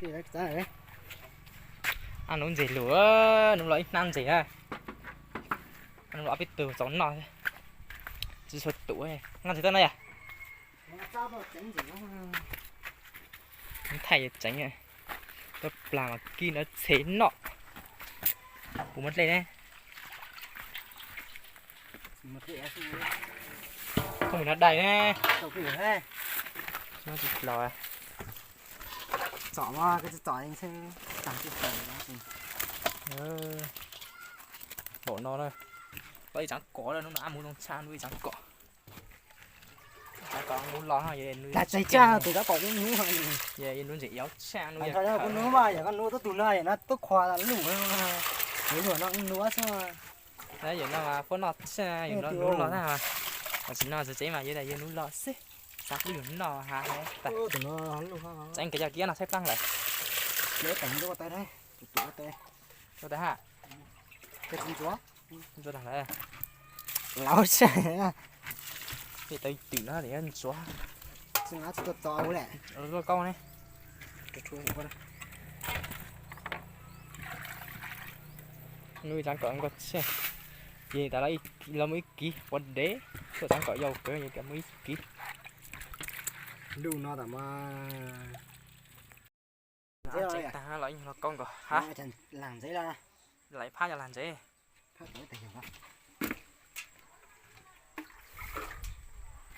Ab, nub ntxim lus, nub los ib hnab ntxim na. Nub los ob peb tug txaus noj, tsis tshua tum. Nqa ntxim tau no yom? Thaij tseev, tuaj plag mas kib no txhe noj. Puas muaj dlej ne? Koj mus nrog dai ne. Nyob tsis los. Txom, txom, txom. Npaum no na, los ib tsaav kom, hnub no ab mus zoo tshaj, nub ib tsaav kom. Tsaav kom nub los, tus tsaav kom ub nub, nub ntseem iab tshaj, nub, koj nub mas yog koj nub tub tug no yog no tub qhua lug, nub no ub nub xwb. Yog no mas puab noj tshaj, yog no nub los na. Tam sim no tsev tsev mas yog yog nub los xwb, xav pub yus noj hav tas. Tseev kawg yog kib no saib plaab lawm. Ua tas ha. Ntsuab tag lawm. Laus tshaj. Peb tau twm no ntsuab. Tsis tau txog ua lawm. Luaj koob ne. Nub ib tsaav kom nkauj tshaj. Ces tas los muaj ib kiv quav dev, tuaj tsaav kom yau kawg ces muaj ib kiv. Ntuj no tas mas. Tseev tag los yeej luaj koob nkaus ha. Lam ntxev, lam ib phab yog lam ntxev.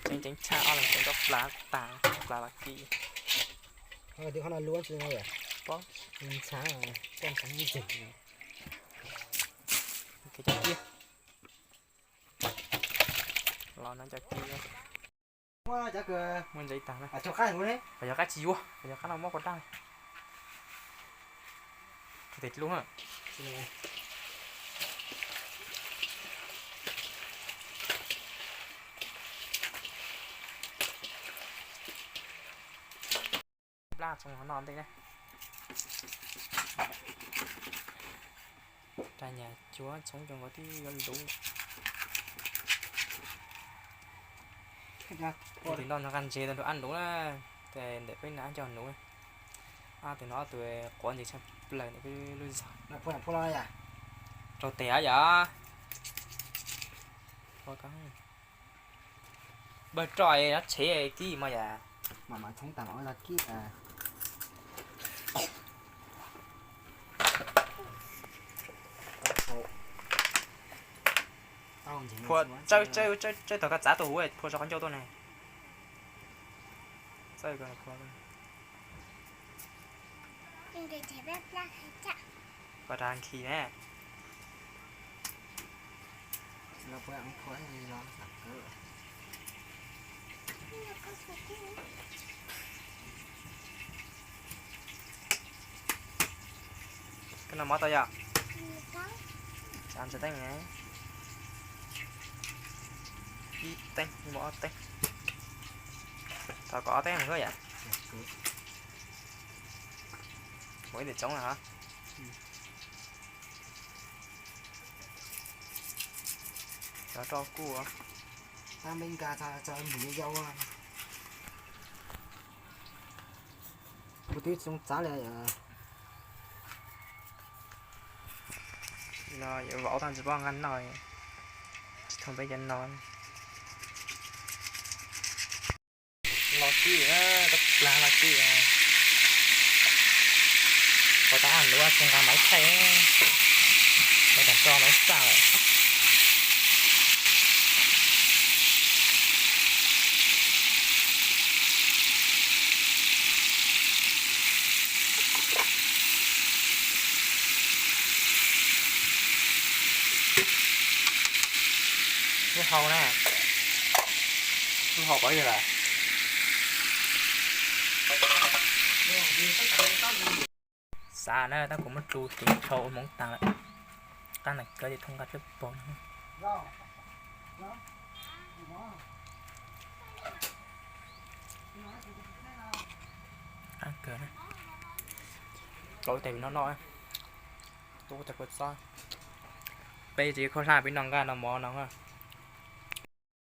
Tseev tseev tshaj ob leeg tseev rau plag tas, plag los kib. Los no cov kib muaj ntsev tag na. Yog qaib tsis yuav, yog qaib no muab qua daj. Tes dlub. Plab txhoov no ntej na. Rau nyuag cuab txhoov zoo nkaus twb yuav luv. Tus no nqa ntses tau nrug ab luv na, tes ntawm peb no ab coj nuv. Ab tus no ob tug quav ntses tshaj plaws ntawm peb lub zog. Rau tes ab yom. Npawg roj no tshev kib mas yom. Phua, tsawb, tsawb, tsawb tog koj txav tuaj huv, phua tso qhov ncauj tuaj ne. Tsawb ko phua. Koj rov nkhis ne. Koj noj mov tau yom? Tsa ntsis teeb, ib teeb, ib muaj ob teeb. Tau kom ob teeb mus yom. Mus ib tes tsoov na hov. Cov roj kuj, tab npeb nkag txog npum yau yau. Kuv twb tsis zoo txav li. No yuav vauv tag tsis paub nqa noj, tsis thooj peb cov no. Los kib, koj plag los kib. Pov tau ab luv tsis nqa maiv thaij, maiv tag tso maiv txaj lawm. Lub hau na, lub hau pov yog lawm. Xav na tab kuv muab tsu ceev dhau ua hmoov tag lawm. Qab nag kawg ces thooj nqa tlawb pog no. Qab kawg na. Kauv tes no no, tub tes kua txob. Peb tsis khaub hlab peb noj nqaj noj mov no.